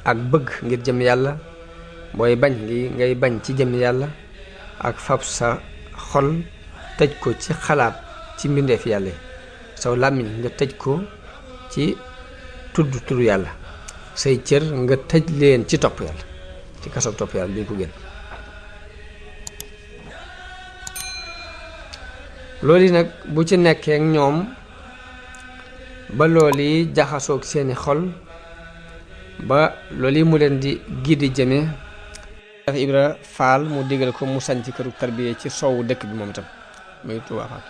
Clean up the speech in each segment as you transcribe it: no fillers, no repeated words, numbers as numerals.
ak bëgg ngir jëm yàlla booy bañ gi ngay bañ ci jëm yàlla ak fab sa xol tëj ko ci xalaat ci mbindeef yàlla saw làmmiñ nga tëj ko ci tudd yàlla say cër nga tëj leen ci topp yàlla ci kaso topp yàlla duñ ko génn loolu nag bu ci nekkee ak ñoom ba loolu yi jaxasoog seeni xol ba loolu yi mu leen di gidi jëme Cheikh Ibra Fall mu digal ko mu sañ ci këru tarbiya ci soowu dëkk bi moom itam muy Tuubaa Fall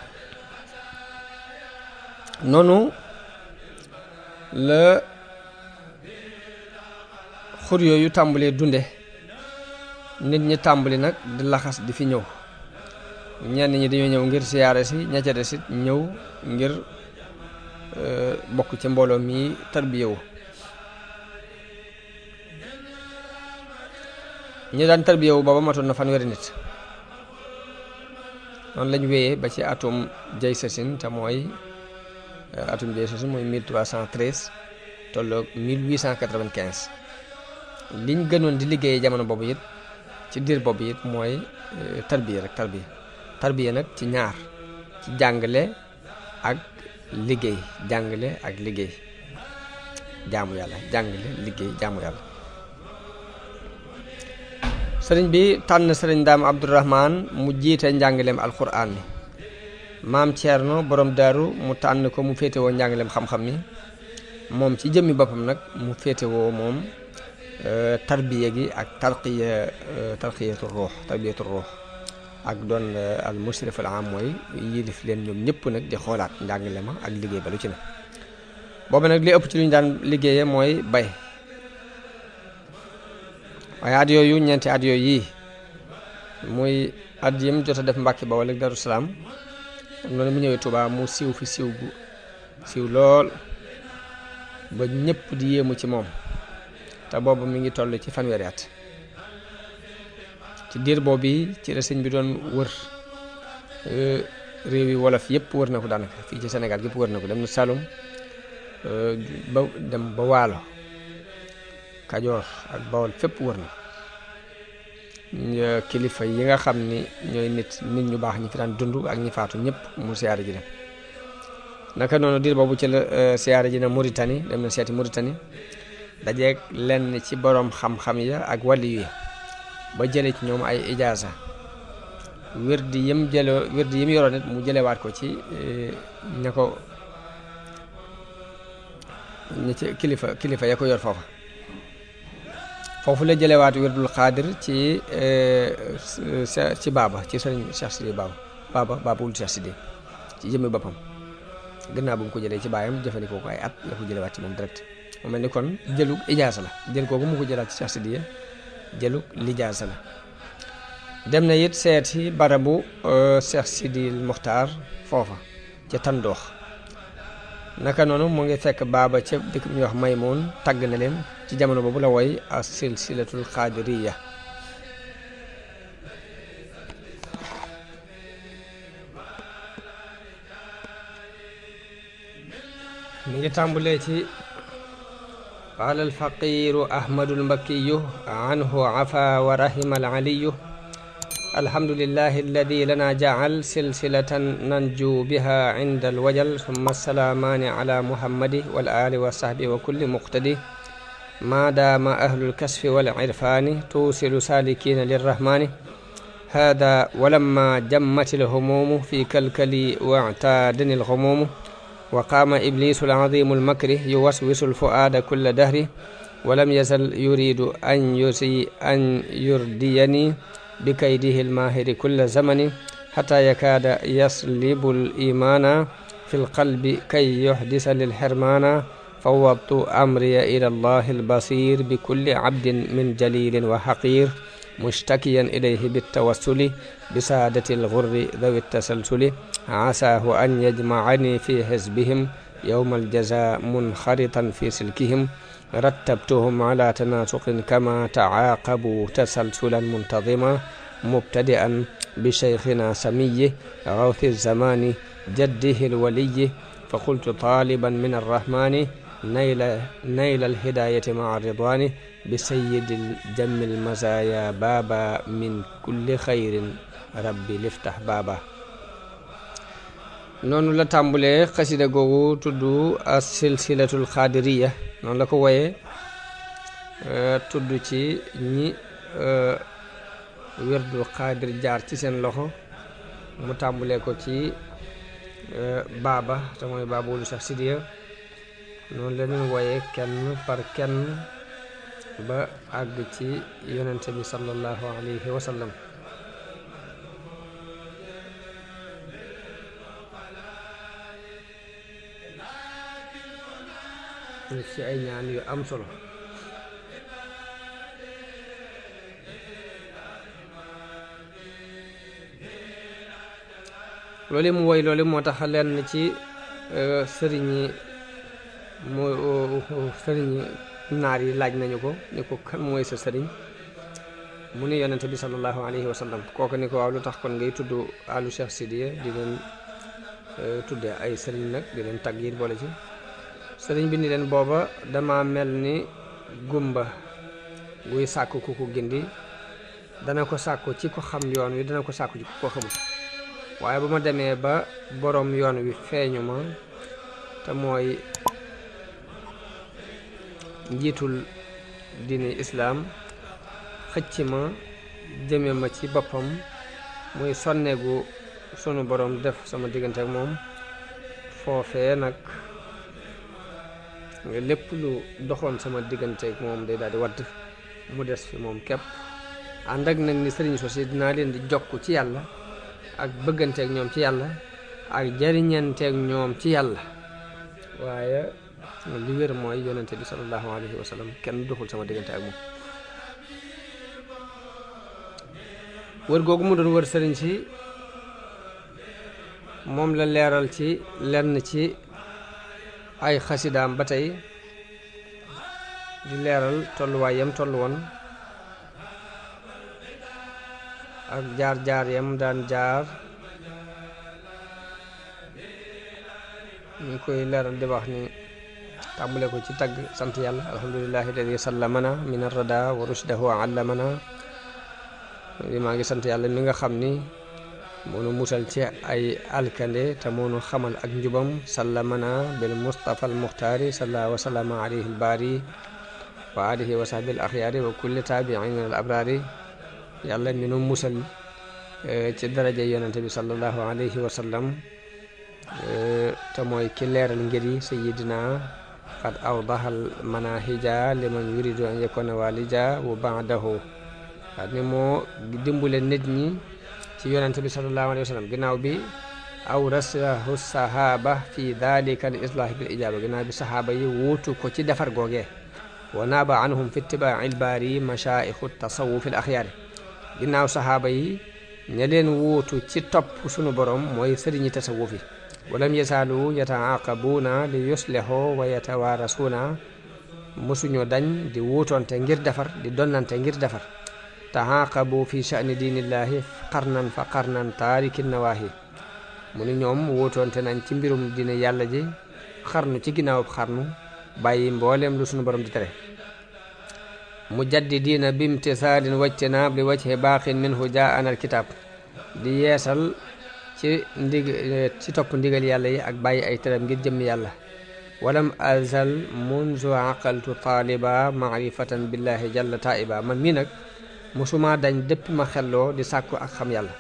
noonu la xur yooyu tàmbalee dunde nit ñi tàmbali nag di laxas di fi ñëw ñenn ñi dañoo ñëw ngir siyaare si ña ca des it ñëw ngir bokk ci mbooloo mi tarbiyewu ñi daan tarbiyewu booba matoon na fanweeri nit noonu lañ wéyee ba ci atum jay sasin te mooy atum jay sasin mooy 1313 tolloog 1895 liñ gënoon di liggéeyee jamono boobu it ci diir boobu it mooy tarbiya rek tarbiya nag ci ñaar ci jàngale ak liggéey jàngale ak liggéey jaamu yàlla jàngale liggéey jaamu yàlla sëriñ bi tànn sëriñ Daam Abdourahman mu jiite njàngaleem alquran mi maam Thierno borom daaru mu tànn ko mu féetewoo njàngaleem xam-xam mi moom ci jëmmi boppam nag mu féetewoo moom tarbiya gi ak tarbiyatu ruux ak doon al musrif al am mooy yilif leen ñoom ñëpp nag di xoolaat njàngale ma ak liggéey ba lu ci ne boobu nag li ëpp ci lu ñu daan liggéeyee mooy bay waaye at yooyu ñeenti at yooyu yii muy at yim jot a def Mbàkke Bawol ak Daru Salaam noonu mu ñëwee Tuubaa mu siiw fi siiw lool ba ñëpp di yéemu ci moom te boobu mi ngi toll ci fanweeri at ci diir boobu ci la sëñ bi doon wër réew yi wolof yëpp wër na ko daanaka fii ci Sénégal yëpp wër na ko dem na Saloum ba dem ba Waalo Kajoor ak Bawol fépp wër na kilifa yi nga xam ni ñooy nit ñu baax ñi fi daan dund ak ñi faatu ñëpp mu siyaare ji dem naka noonu diir boobu ci la siyaare ji na Mauritanie dem na seeti Mauritanie dajeeg lenn ci borom xam-xam ya ak wàlli yi ba jële ci ñoom ay ijaasa wérdi yim yoroon nit mu jëlewaat ko ci ña ci kilifa ya ko yor foofu la jëlewaat wérdul xaadir ci baaba ci sëriñ Cheikh Sidi baaba wul Cheikh Sidi ci jëmmi boppam gannaaw bu mu ko jëlee ci baayam jëfandikoo ko ay at la ko jëlewaat ci moom direct mu mel ni kon jëlug ijaasa la jël kooku mu ko jëlaat ci Cheikh Sidi jëlug lijaasa la dem na it seeti barabu Cheikh Sidi Mokhtar foofa ca Tandoox naka noonu mu ngi fekk baaba ca dëkk bi ñuy wax Maymoun tagg na leen ci jamono boobu la woy as silsilatul xaadiriya mi ngi tàmbulee ci qaala alfaqiru ahmadul mbakkiyu anhu afa wa rahima alaliyu alhamdulillahi alladi lana jacal silsilatan nanju biha inda alwajal summa assalaamaani ala muhammadi wal ali wa sahbi wa kulli muqtadi ما دام أهل الكشف والعرفان توصل سالكين للرحمن هذا ولما جمت الهموم في كلكلي واعتادني الغموم وقام إبليس العظيم المكر يوسوس الفؤاد كل دهر ولم يزل يريد أن يرديني بكيده الماهر كل زمن حتى يكاد يصلب الإيمان في القلب كي يحدث للحرمان فوضت أمري إلى الله البصير بكل عبد من جليل وحقير مشتكيا إليه بالتوسل بسادة الغر ذوي التسلسل عساه أن يجمعني في حزبهم يوم الجزاء منخرطا في سلكهم رتبتهم على تناسق كما تعاقبوا تسلسلا منتظما مبتدئا بشيخنا سميه غوث الزمان جده الولي فقلت طالبا من الرحمن نيل الهداية مع الرضوان بسيد الجم المزايا بابا من كل خير ربي لفتح بابا. noonu la tàmbulee xasida googu tudd as-silsilatul xaadiriya noonu la ko woyee tudd ci ñi werdul xaadir jaar ci seen loxo mu tàmbulee ko ci baaba te mooy baaba wulu Cheikh Sidiya noonu la leen woyee kenn par kenn ba àgg ci yonente bi sallallahu alayhi wa sallam. ci ay ñaan yu am solo loolu mu woy loolu moo tax lenn ci sëriñi naar yi laaj nañu ko ni ko kan mooy sa sëriñ mu ni yonente bi sallallahu alayhi wa sallam kooku ni ko waaw lu tax kon ngay tudd alu Cheikh Sidiya di leen tudde ay sëriñ nag di leen tagg yi boole ci sëriñ bi ni leen booba dama mel ni gumba guy sàkku ku ko gindi dana ko sàkku ci ko xam yoon wi dana ko sàkku ci ko xamul waaye ba ma demee ba borom yoon wi feeñu ma te mooy njiitul diine islaam xëcc ma jëme ma ci boppam muy sonneegu sunu borom def sama diggante ak moom foofee nag lépp lu doxoon sama diggante ak moom day daal di wadd mu des fi moom képp ànd ak nag ni sëriñ sosi dinaa leen di jokk ci yàlla ak bëgganteeg ñoom ci yàlla ak jariñanteeg ñoom ci yàlla waaye li wér mooy yonente bi sallallahu alayhi wa sallam kenn doxul sama diggante ak moom. wër googu mu doon wër sëriñ si moom la leeral ci lenn ci ay xasidaam ba tey di leeral tolluwaay yam tollu woon ak jaar-jaar yam daan jaar ñu koy leeral di wax ni tàmbale ko ci tagg sant yàlla alhamdulillahi alladi sallamana min arrada wa rushdahu allamana li maa ngi sant yàlla mi nga xam ni moonu musal ci ay alkande te moonu xamal ak njubam sallamana bil mustafa al muxtaari salla wa sallama alayhi al baari wa alihi wa sahbi al axyaari wa kulli taabiin al abraari yàlla mi nu musal ci daraja yonente bi sallallahu alayhi wa sallam te mooy ki leeral ngir yi sayidina qad awdahal manahija liman yuridu an yakuna walija wa baadahu at ni moo dimbule nit ñi ci yonente bi sallallahu alayhi wa sallam ginnaaw bi aw rasahu sahaba fi dalika al islah bil ijaba ginnaaw bi sahaaba yi wuutu ko ci defar googee wa naaba anhum fi ittibai al baari mashaayixu tasawuf al axyaari ginnaaw sahaaba yi ña leen wuutu ci topp sunu borom mooy sëriñi tasawuf yi walam yasaalu yataaqabuuna li yuslihu wa yatawaarasuuna mosuñoo dañ di wuutoonte ngir defar di donnante ngir defar taaqabu fi sha'ni diinillahi qarnan fa qarnan taariki nawaahi mu ni ñoom wuutoonte nañ ci mbirum diine yàlla ji xarnu ci ginnaawub xarnu bàyyi mbooleem lu sunu borom di tere mujaddidiina bimtisaalin wajtinaab li wajhi baaqin minhu jaa'ana alkitaab di yeesal ci topp ndigal yàlla yi ak bàyyi ay teram ngir jëmm yàlla walam azal munzu aqaltu taaliba maarifatan billahi jalla taiba man mii nag musuma dañ dëpp ma xelloo di sàkku ak xam yàlla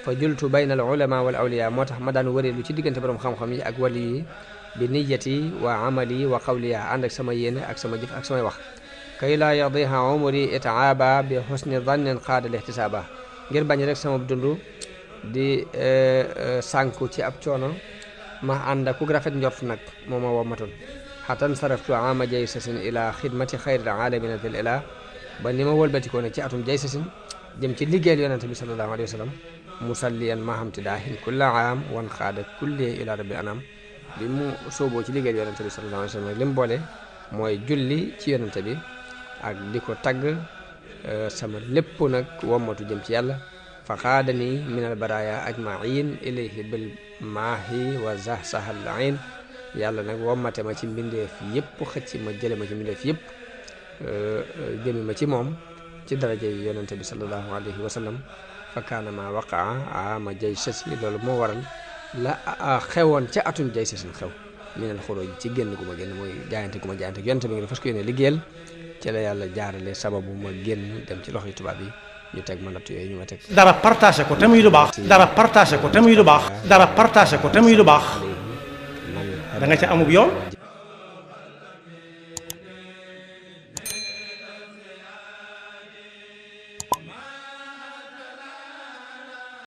fa jultu bayna al ulama wal awliya moo tax ma daan wëreelu ci diggante borom xam-xam yi ak wali yi bi niyati wa amali wa qawliya ànd ak sama yéene ak sama jëf ak samay wax kay laa yadiha umri itaaba bi husni dhannin qaada lihtisaaba ngir bañ rek sama dund di sànku ci ab coono ma ànd ak ku rafet njort nag moo ma womatoon xatan saraftu ama jaysasin ila xidmati xayril alamina fil ila ba ni ma wëlbatikoo nag ci atum jaysasin jëm ci liggéeyal yonente bi sallallahu alayhi wa sallam musalliyan mahamti daahin kulla aam wan xaada kulli ila rabbil anam bi mu sooboo ci liggéeyal yonente bi sallallahu alayhi wa sallam li mu boole mooy julli ci yonente bi ak di ko tagg sama lépp nag wommatu jëm ci yàlla fa xaadani min al baraya ajmain ilayhi bil maahi wa zahsahal ain yàlla nag wommate ma ci mbindeef yëpp xëcc ma jële ma ci mbindeef yëpp jëme ma ci moom ci daraja yi yonente bi sallallahu alayhi wa sallam fa kaana ma waqaa ama jay sasi loolu moo waral la xewoon ca atum jay sasin xew minal xuróoj ci génn gu ma génn mooy jaayante gu ma jaayante yonente bi ngi fas ko yéene liggéeyal ci la yàlla jaarale sababu ma génn dem ci loxoy tubaab yi ñu teg ma natt yooyu ñu ma teg dara partagé ko te muy lu baax dara partagé ko te muy lu baax dara partagé ko te muy lu baax da nga ca amub yoon